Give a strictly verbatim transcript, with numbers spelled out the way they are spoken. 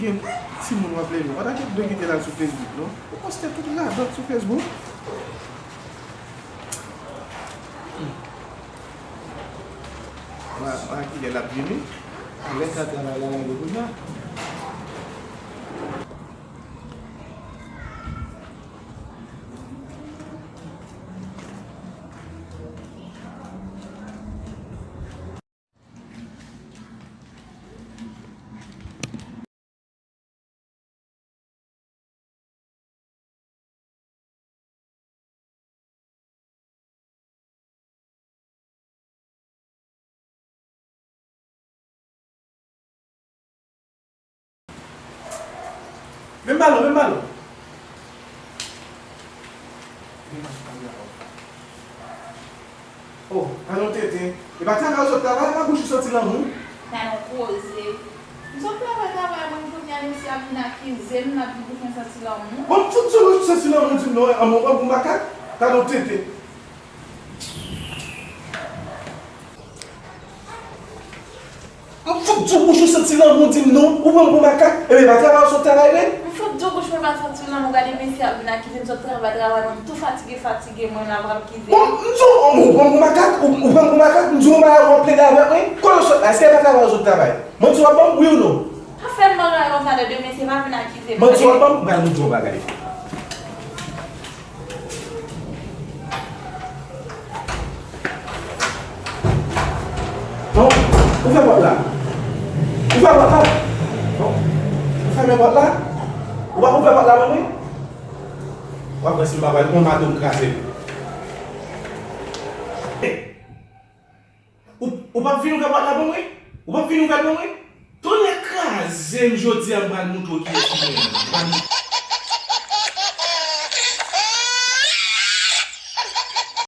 Gen timoun w ap leve. Pandan ke dwe kite l al sou Facebook, non? Ou poste tout radòt sou Facebook. Wa, wa, kilè l ap vini? Alè sa travay la lage kounye a. Men ballon, men ballon. Oh, talon tenten. E pa travay ou sot travay, pa bouch ou santi lanmou. Talon koze. M sot travay, travay, mwen kounye a mesye ap vin akize m, l ap di bouch mwen santi lanmou. Bon, m fout di w bouch ou santi lanmou, di m non, an mwen pran pou makak, talon tenten. M fout di w bouch ou santi lanmou, di m non, ou pran m pou makak, ebyen pa travay ou sot travay vre. M fout di w bouch mwen pa santi lanmou, gade mesye ap vin akize m sot travay, travay, mwen m tou fatige, fatige, mwen la pral akize m. Bon, m di w, ou pran m pou makak, ou, ou pran m pou makak, m di w yon bagay ou ap plede avè mwen, kote w sot la, èske e pa travay ou sot travay? Manti w ap ban m, wi ou non? Pa fè m bagay konsa, lè de mesye pa vin akize m. Manti w ap ban m, m pral di w yon bagay. Non, ouvè pòt la. Ouvè pòt la. Non. Ou fèmen pòt la. Ou pa ouvè pòt la ban mwen. W ap wè si m pa pral pran mato m kraze. Ou, ou p ap vin ouvè pòt la ban mwen? Ou p ap vin ouvè l ban mwen? Tonnè kraze m jodi a, m pral montre w kiyès mwen.